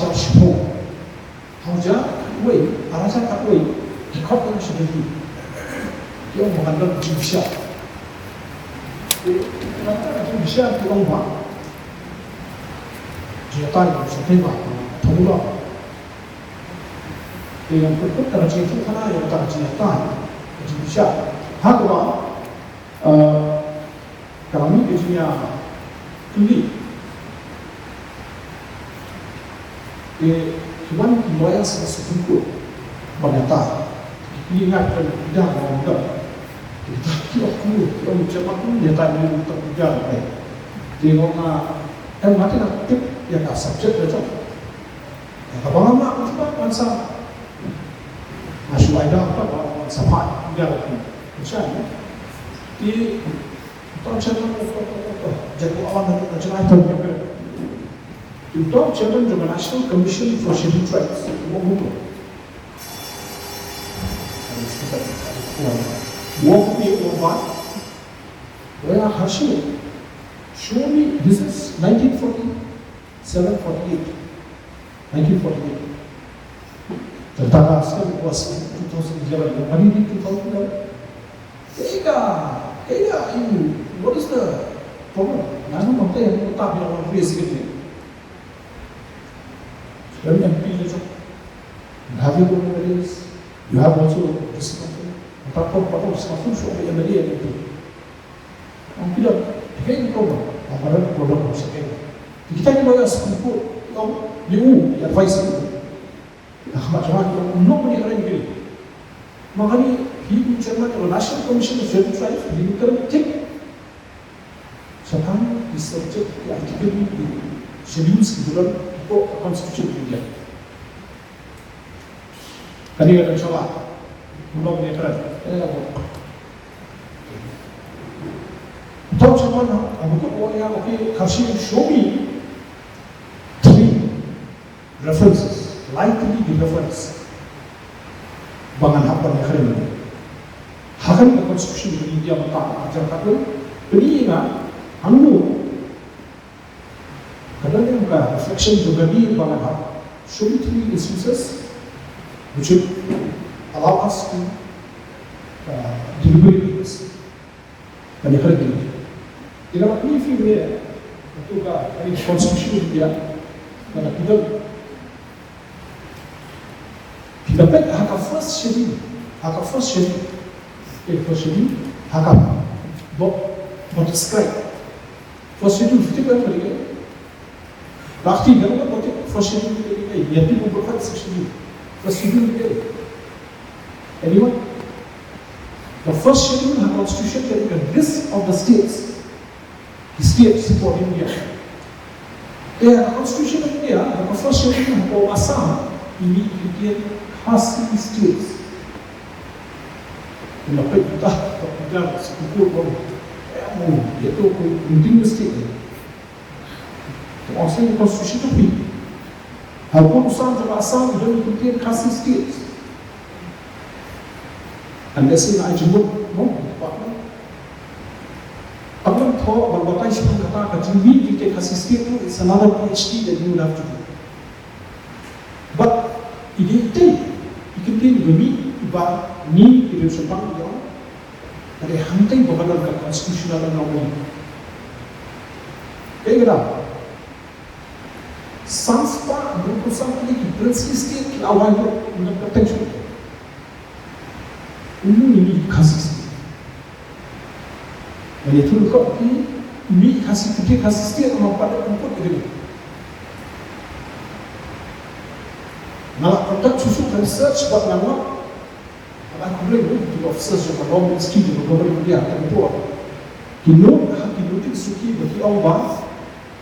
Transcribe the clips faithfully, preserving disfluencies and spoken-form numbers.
hajar shiphew. Hajar khatwei, ar hajar khatwei, ki khot ïa ka sha Delhi. Ki ong ba kan don ka jingbishar. Te nangta ka jingbishar ki ong ba jingïatai ka sha Delhi ba thong ba. Te ngan pynkut da ka jingïathuhkhana ïa kata ka jingïatai, ka jingbishar. Ha kaba, eh, ka la mih ka jingïakylli. Te ki wan ki lawyer sha Supreme Court ban ïatai. Ki kylli nga kata ka jingïatai ba wan dang. Te kita ki ong kumno, ki ong jingïatai ba wan dang. Te nga ong nga, em, nga te nga tip ïa ka subject ka jong. Ïa kaba nga map, nga shu ai da pat. Safai, ïa, ïa, ïa. Ti, Tom Chairman, to, to, to, to. Jaku awan na, na, na, na, to, to, to. Ti Tom Chairman jong ka National Commission for Scheduled Tribes. Wa mu. Wa mu, wa mu. Wa ya hashi. Show me, this is nineteen forty-seven, forty-eight. Nineteen forty-eight. Tentara Askar was in two thousand eleven. What do you mean two thousand eleven? Kaei ka, kaei ka, you, what is the problem? Nga ngam tip, nga ngam tip ïa ka race ka dei. You're an M P, you know. You have your own areas. You have also this council. Apart from, apart from this council, so M L A and M P. Ang pila, kaei ka problem? Ang para problem ko sa kaei. Kita ni ba ïa Supreme Court, ïa u, ïa advice u. Ïa khmat jong nga, ïa u, no, ni kren kri. Mangani, hi u chairman of National Commission of Scheduled Tribes, hi u kren tik. Sa tang, hi subject, ïa article ni, hi schedule, hi bulan, ko constitution of India. Kane ka dang shala. Kumno kane ka dang. Eh, to chairman ha, abu ko wan ïa, okay, Kharshi, show me three references, lai tylli ki reference ba ngan hap ban ïakren. Ha kane ka constitution ka India mynta, arhajar khatwei, pyni ïa nga hangno. Ka don ka reflection jong ka dei ba ngan hap. Show me three instances which should allow us to, uh, deliberate on this. Kane ka dei. Ina ma ni fi ne, tu ka, kane constitution dia, kane kita. Phi da peit ha ka first schedule, ha ka first schedule. Eh, first schedule, ha ka ba, ba describe. First schedule, phi tip ka dei. Lak ti, da ka ba tip first schedule ka dei. Ïa tip ba first schedule. First schedule ka dei. Anyone? The first schedule ha constitution ka dei ka list of the states. Ki state support India. Te ha constitution of India, ha ka first schedule ha ka Assam, i mih ki ktien Khasi states. Ina peit ta, ka peit ta, sekukur ko. Eh, mo, ïa to ko, continuous state. To Assam constitution of India. Ha ka Assam, ha Assam, i don ki ktien Khasi states. And that's in I jumbo, no, department. Pangam tho, ban batai sha kata ka jingmih jingtei Khasi state tu, it's another P H D that you will have to do. But, i dei i tei, i ktien i ba mih, i ba ngi, i dei shapang, i ong. Ka dei hangtei ba ka don ka constitutional anomaly. Kaei kata? San spah hynriew phew san tylli ki princely state ki la wai lut na ka teng shuh. Uni i Khasi state. Lane thung ko ki mih Khasi, ki Khasi state ma pat da put ïa kane. Nga la conduct shuh shuh ka research bad nga la Haba khublei ïa ki officers jong ka Law Ministry jong ka Government of India, ka report. Ki note ha ki notice jong ki ba ki ong ba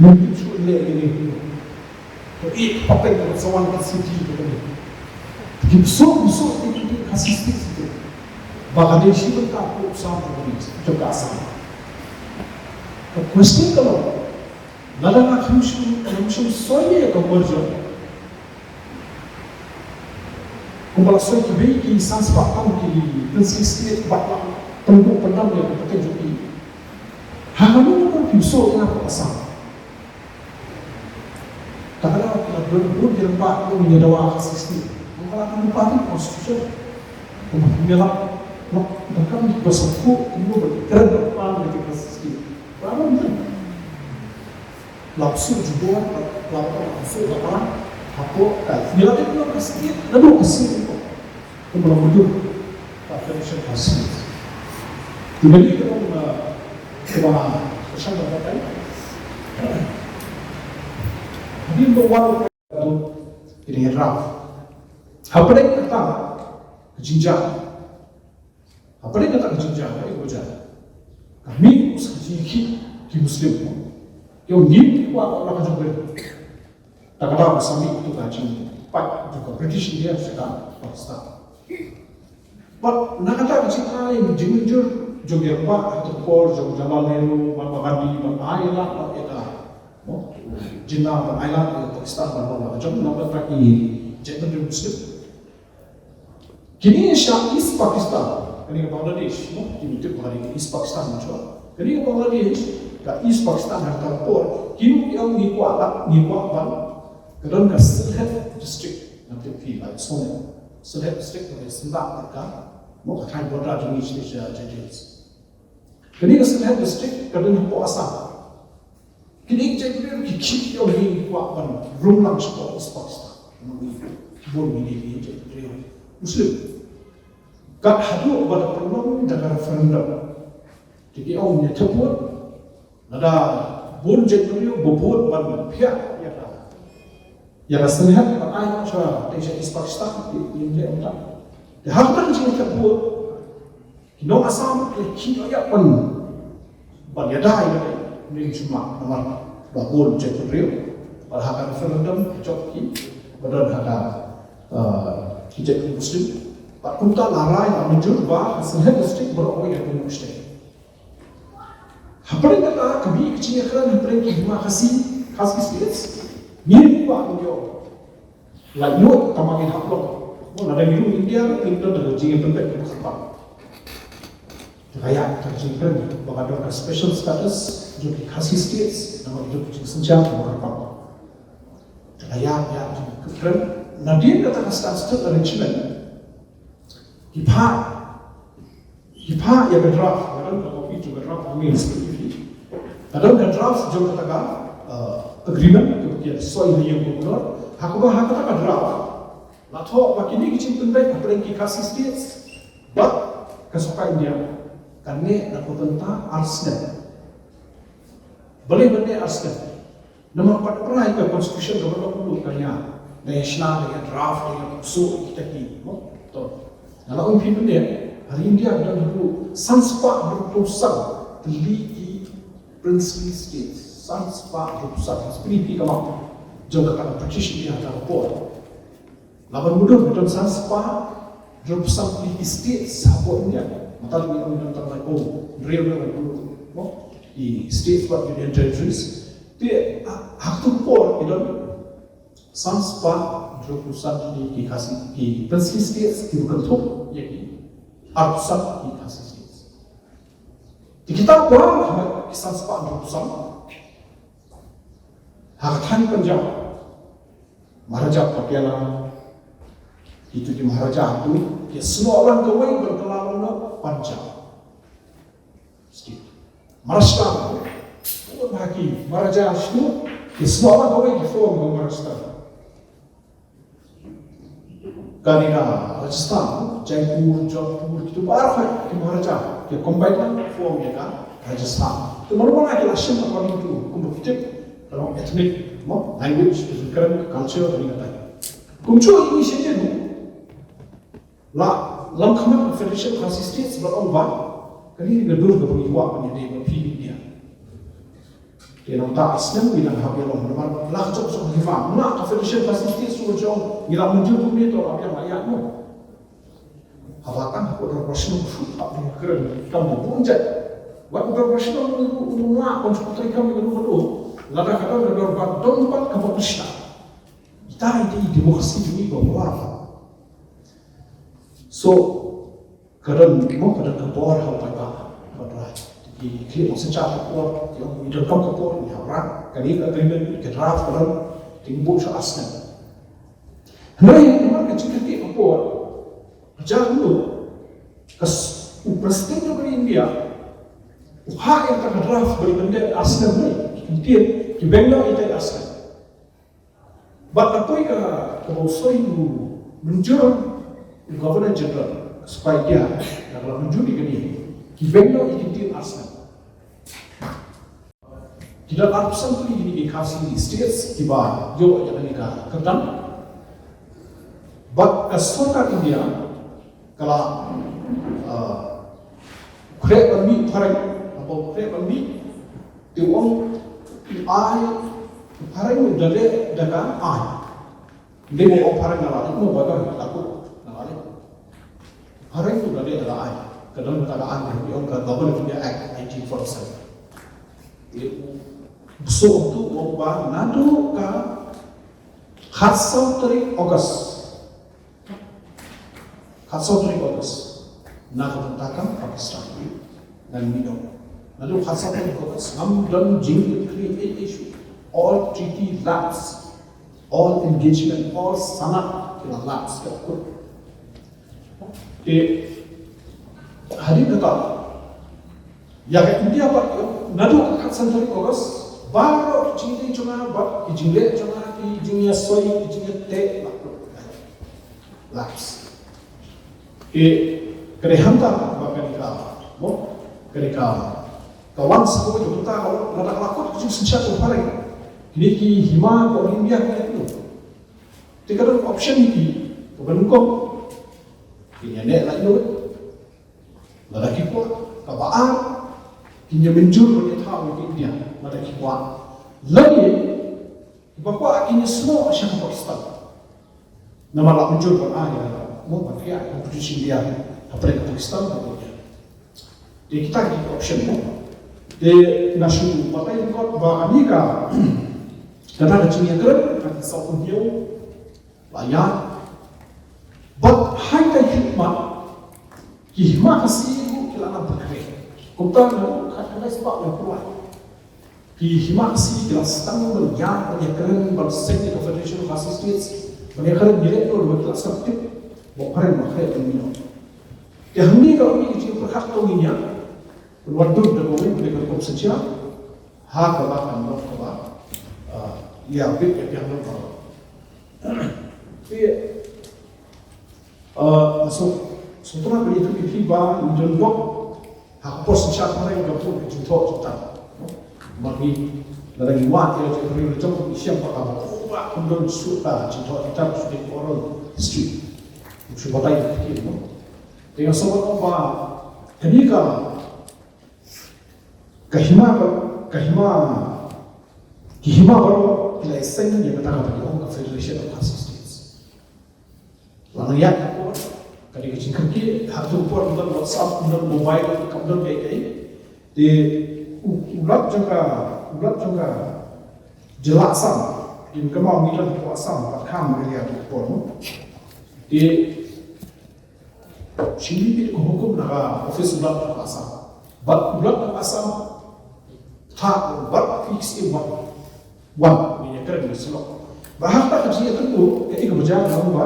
mynta shu leh ïa kine. To ïa pateng ka sa wan ka city ka kane. Ki bsut bsut ïa ki Khasi state state. Ba ka dei shi bynta ko Assam ka kane, jong ka Assam. Ka question ka long, lada nga khlem shu, khlem shu soi ïa ka merger. Kumba la soi kiwei ki san spah tam ki princely state bad la pynduh pyndam ïa ka pateng jong ki. Ha kano kano phi soi ïa ka Assam. Kata ka la don bun ki rympat ki ïa dawa ka Khasi state. Kumba la don bun ki constitution. Kumba ki la, no, da kam ki ba sngewthuh ki ba kren da pan da ka Khasi state. Ba don. La psu jubor, la psu la para, hapoh ka. Ngi la dep nang ka state, naduh ka state ko. Kumba la mudui ka federation ka state. Ti bali ka ong, uh, kumba ka shan da batai. Hadien ba wan tu, ini raf. Hapdeng kata ka jingjia. Hapdeng kata ka jingjia, ka ïa ka jingjia. Ka mih u sa ka jingïakhih ki Muslim. Ïa u ngim ki kwah ka la ka jong ka. Ta ka daw sa mih tu ka jingpait tu ka British India sha ka Pakistan. Bad na kata ka jingïaleh, jingmynjur jong ki rangbah ha ka por jong Jawaharlal Nehru, Mahatma Gandhi, ban ai lad ïa ka, no? Jinnah ban ai lad ïa ka Pakistan ban long la ka jong, namar ba ki jaitbynriew Muslim. Kine sha East Pakistan, kane ka Bangladesh, no? Kine tip ba ka dei East Pakistan, no? Kane ka Bangladesh, ka East Pakistan ha kata ka por, kine ki ong ngi kwah lad, ngi kwah ban, ka don ka Sylhet District, nga tip phi la sngewthuh. Sylhet District ka dei Sylhet ka, no, ka thaiñ border jong ngi sha, sha, sha Jaintia Hills. Kane ka Sylhet District ka don hapoh Assam. Kine ki jaitbynriew ki khih, ki ong ngi kwah ban rung lang shapoh East Pakistan. Ngi bun ngi dei ki jaitbynriew Muslim. Kat haduh ba la pynlong da ka referendum. Te ki ong ngi thep vote, lada bun jaitbynriew ba vote ban phiah ïa ka, ïa ka Sylhet ban ai noh sha, te sha East Pakistan, te ïa ïa ïa. Te ha kata ka jingthep vote, ki nong Assam ki khih ïa ban, ban ïada ïa kane, ym shym lah namar ba bun jaitbynriew. Bad ha ka referendum ki jop ki, ba don ha ka, eh, ki jait Muslim. Bad kumta la rai, la mynjur ba ka Sylhet District baroh kawei ka don state. Hapdeng kata ka mih ka jingïakren hapdeng ki hima Khasi, Khasi States. Ngim kwah ban ïoh. La ïoh tang ba ngin hap long. Mo, lada ngi rung India ruh ngin don da ka jingïapynbeit kaba kyrpang. Te ka ïa ka jingkren ba ka don ka special status jong ki Khasi States namar ka don ka jingsynshar kaba kyrpang. Te ka ïa ka jingkren nadien kata ka statutory arrangement. Ki phah, ki phah ïa ka draft, nga don ka copy jong ka draft, nga mih sha phi. Ka don ka draft jong kata ka, uh, agreement kaba ki soi ha ïing u Governor. Ha kaba ha kata ka draft la thoh ba kine ki jingpynbeit hapdeng ki Khasi States bad ka sorkar India kan neh na ka bynta ar snem. Balei ban neh ar snem? Namar pat rai ka constitution kaba long ruh ka ïa, ka ïa shna, ka ïa draft, ka ïa pynsuh kita ki, mo? To. Nga la ong phi mynne, ha ri India ka don haduh san spah hynriewphew san tylli ki princely states, san spah hynriewphew san, ha spah hynriew ka map jong kata ka British India ha kata ka por. Laban mudui ka don san spah hynriewphew san tylli ki states hapoh India. Mynta ngi ong don tang lai, oh, hynriew ne lai, mo, ki states bad union territories. Te ha, ha kato ka por ki don san spah hynriewphew san tylli ki Khasi, ki princely states, kiba kynthup ïa ki arphew san ki Khasi States. Te kita baroh ki san spah hynriewphew san ha ka thaiñ Punjab, Maharaja Patiala, kito ki Maharaja haduh ki snoh lang kawei ban kylla long noh Punjab State. Maharashtra, bun ha ki Maharaja snoh, ki snoh lang kawei ki form ka Maharashtra. Kane ka Rajasthan, Jaipur, Jodhpur, kito baroh ki Maharaja ki combine lang form ïa ka Rajasthan. Te mano mano ki la shim according to kumba ki tip, ka long ethnic, mo, language, ka jingkren, ka culture, kane ka type. Kumjuh ïa kine shisien ruh la lam khmat ka Federation Khasi States bad ong ba kane ka dur kaba ngi kwah ban ïadei bad phi India. Te nangta ar snem ngi dang hap ïalong namar la ka jong ka jong ka hima. Nga ka Federation Khasi States ruh ka jong ngi la mynjur kumne, to la biang la ïaid mo. Haba tang ha ka dorbar shnong shuh hap ngi kren kam bun jait. Wat ka dorbar shnong ngi la ban shu treikam ïa ka ruh ka ruh. Lada ka don ka dorbar don pat kaba pyrshah. Ita ita i democracy jong ngi ba war. So ka don mo, ka don ka bor ha u paidbah, ka bor. Ki khlieh ong synshar ka bor, ki ong ngi donkam ka bor, ngi hap rah. Kane ka agreement, ka draft ka don, te ngi buh sha ar snem. Hynrei namar ka jingkyrkieh ka bor, ka jia kumno, ka s-, u President jong ka India u phah ïa kata ka draft ba ïa ban dep ar snem, hynrei ki kyntien ki beng noh ïa kata ar snem. Bad ka poi ka, kaba u soi u mynjur u Governor General, ka Supaidea, ka la mynjur ïa kane, ki beng noh ïa ki kyntien ar snem. Ki don arphew san tylli kine ki Khasi States kiba ïoh ïa kane ka kyrdan. Bad ka sorkar India ka la, uh, khreh ban mih phareng, haba khreh ban mih, te u ong ai phareng da leh da ka aiñ. Ym dei ba u ong phareng da la leh, mo, ba ka la kut da la leh. Phareng u Ka dei ka ai, ka don ka ai, ka ong ka Government of India Act eighteen forty-seven. Te u suk tu u ong ba naduh ka khatsaw tarik August, khatsaw tarik August, na ka bynta ka Pakistan, ngan mih noh. Naduh khatsaw tarik August ngam don jingkitkhlieh ei ei shuh. All treaty lapse, all engagement, all sanad ki la lapse, ki la kut. Te hadien kata, ïa ka India pat, naduh ka khatsan tarik August, baroh ki jingïadei jong nga bad ki jingleh jong nga, ki jingïasoi, ki jingïateh, la kut, lapse. Te ka dei hangta ba ka dei ka, mo, ka dei ka, ka wan sa kawei ka bynta, ka wan lada ka la kut ka jingsynshar jong phareng, kine ki hima ka All India ka dei. Te ka don option ïa ki, kaba nyngkong, kin ïa neh lait noh lada ki kwah. Kaba ar, kin ïa mynjur ban ïa thaw ïa ka India lada ki kwah. Lane kiba kwah kin ïa snoh sha ka Pakistan. Namar la mynjur ban ai, mo, ban ai ïa ka British India hapdeng ka Pakistan, ban ïa. Te kita ki option, mo. Te nga shu batai lyngkot ba kane ka, kata ka jingïakren ka ki sawphew hynñiew la ïaid. Bad ha ka khlieh mat, ki hima Khasi ruh ki la nang pynkhreh. Kumta nga ruh khatkhyndai spah nga pyrshah. Ki hima Khasi ki la sdang ban ïaid ban ïakren ban seng ïa ka Federation of Khasi States, ban ïakren direct ruh, bad ki la sdang tip ba phareng ba khreh ban ïoh. Te hangne ka long ïa ka jingpyrkhat ka ong ïa nga, ban wan dur da kawei ka rukom synshar ha kaba kan long kaba, ah, ïa bit ïa biang long kaba. Te, ah, so, so tang ba ïa ka kiti ba ngi don bok ha ka por synshar phareng, ka por ka jingthoh jingtang. Ma ngi, lada ngi wad ïa ka jingthoh jingtang, ngi shem ba ka ba, oh, ba kum don shuh ka jingthoh jingtang, shuh ka oral history. Shu batai ïa ka kiti, mo. Te nga sngewbha ba kane ka, ka hima ka, ka hima, ki hima baroh ki la ïaseng ïa kata kaba ki ong ka Federation of Khasi States. La nang ïaid ka por, ka dei ka jingkyrkieh, ha kato ka por ym don WhatsApp, ym don mobile, kam don kaei kaei. Te u, u lat jong ka, u lat jong ka jylla Assam, kin kynmaw ngi don ha Assam, bad kham area ha kato ka por, mo. Te Shu mih beit ka hukum na ka office u Lat jong ka Assam. Bad u Lat jong ka Assam thaw bad fix i wan. Wan, ngin ïakren, ngin sylloh. Bad ha kata ka jingïakynduh, kaei kaba jia ka long ba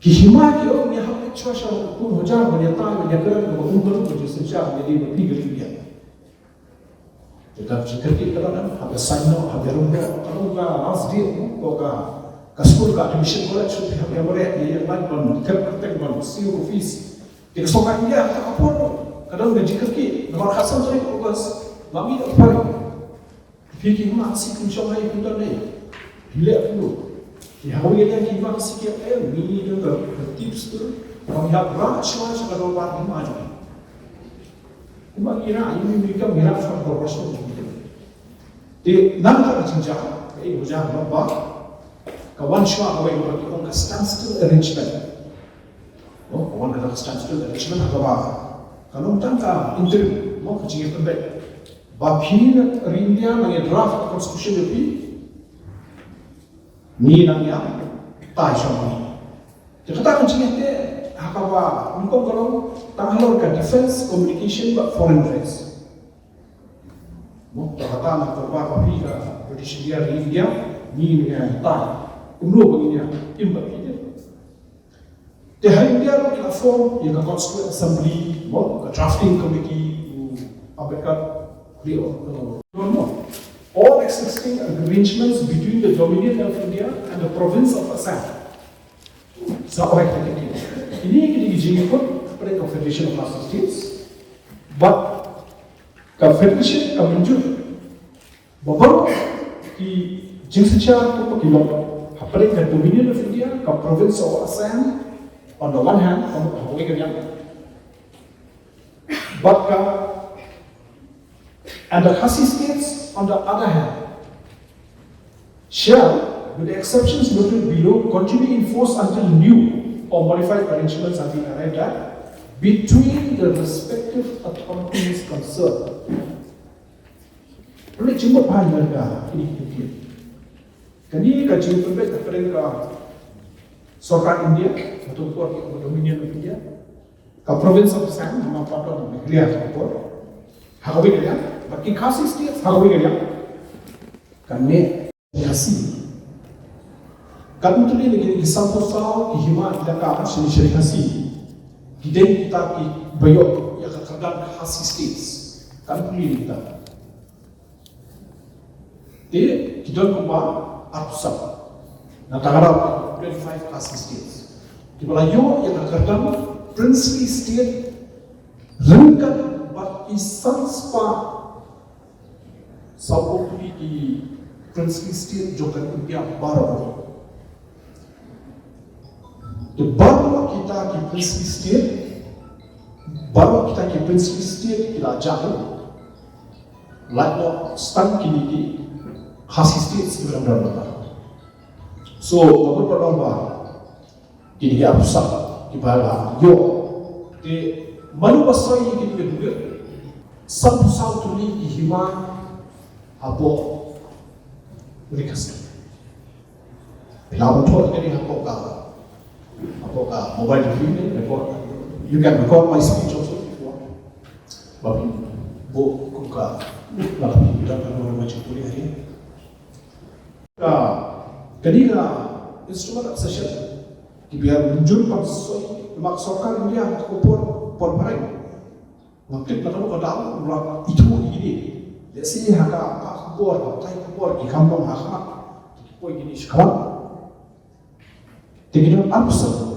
ki hima ki ong, ngi hap leit shuwa sha u Khun Hajar ban ïatai, ban ïakren, kaba kum ka long ka jingsynshar, ngi dei ban plie ka liang. Te ka jingkyrkieh ka long, haba saiñ noh, haba rung noh, ka long ka last day, ko ka, ka skul, ka admission college, haba ïa mareh, ïa ïa ban ban thep kyrteng, ban siew ka fees. Te ka sorkar India ha kata ka por ka don ka jingkyrkieh, namar ha ka san tarik August la mih da ka phareng. Phi ki hima Khasi kim shong ha ïing, kim don ei. Phi leh kumno? Te ha kawei ka liang ki hima Khasi ki ong, eh, ngi don ka, ka tips tu, ba ngi hap rah shuwa sha ka dorbar hima jong ngi. Kumba ngi rah, ngi, ngi kam ngi rah shuwa ka dorbar shuwa. Te na kata ka jingjia, kaei kaba jia ka long ba ka wan shuwa kawei kaba ki ong ka standstill arrangement. Mo, ka wan kata ka standstill arrangement ha kaba ka long tang ka interim, mo, ka jingïapynbeit. Ba phi na ri India nang ïa draft ka constitution ïa phi, ngi nang ïa tai sha ma ngi. Te kata ka jingïateh ha kaba nyngkong ka long tang halor ka defence, communication bad foreign affairs. Mo, kata na ka ba ka phi ka British India, ri India, ngi nang ïa tai kumno ba ngin ïa im bad phi. Te ha India ruh ki la form ïa ka Constituent Assembly, mo, ka drafting committee, u Ambedkar, the, uh, no, no. All existing arrangements between the Dominion of India and the province of Assam. Sa oi ka kini, kini ki jingkut pada ka Federation of Khasi States, but ka Federation ka mynjur ba baroh ki jingsynshar kumba ki long hapdeng ka Dominion of India, ka Province of Assam on the one hand, on the one hand, bad ka, and the Khasi States on the other hand, shall, with the exceptions noted below, continue in force until new or modified arrangements have been arrived at between the respective authorities concerned. Pynleit jingmut bha ïa ka kine ki tip. Kane ka jingpynbeit hapdeng ka sorkar India, ka por ki Dominion of India, ka province of Assam, ha Pabdon Meghalaya ka por. Ha kawei ka liang, bad ki Khasi States ha kawei ka liang. Kane Khasi. Katno tylli na ki sanphew saw ki hima ki la kap sha Ri Khasi. Ki dei kita kiba ïoh ïa ka kyrdan Khasi States. Katno tylli na kita. Te ki don kumba arphew saw. Na ka daw twenty-five Khasi States. Kiba la ïoh ïa ka kyrdan Princely State ryngkat bad ki san spah sawphew tylli ki Princely State jong ka India baroh. Te baroh kita ki Princely State, baroh kita ki Princely State ki la jah, lait noh tang kine ki Khasi States kiba dang don mynta. So, ka mut ba don ba kine ki arphew saw kiba la ïoh. Te mano ba soi ïa kine ki jingeh? Sanphew saw tylli ki hima hapoh Ri Khasi. Phi lah ban thoh ïa kane hapoh ka, hapoh ka mobile, phi record. You can record my speech also if you want. Ba phi buh kum ka, la phi dang ka, ka jingpule ha ri. Ka, kane ka instrument accession, kiba ïa mynjur ban soi, namar ka sorkar India ha ka por, por phareng. Nga tip na kano ka daw, nga ithuh ïa kine. Lehse ha ka, ha ka por, ha ka por, ki kham long ha khmat. Ki poi kine shakhmat. Te ki don arphew saw.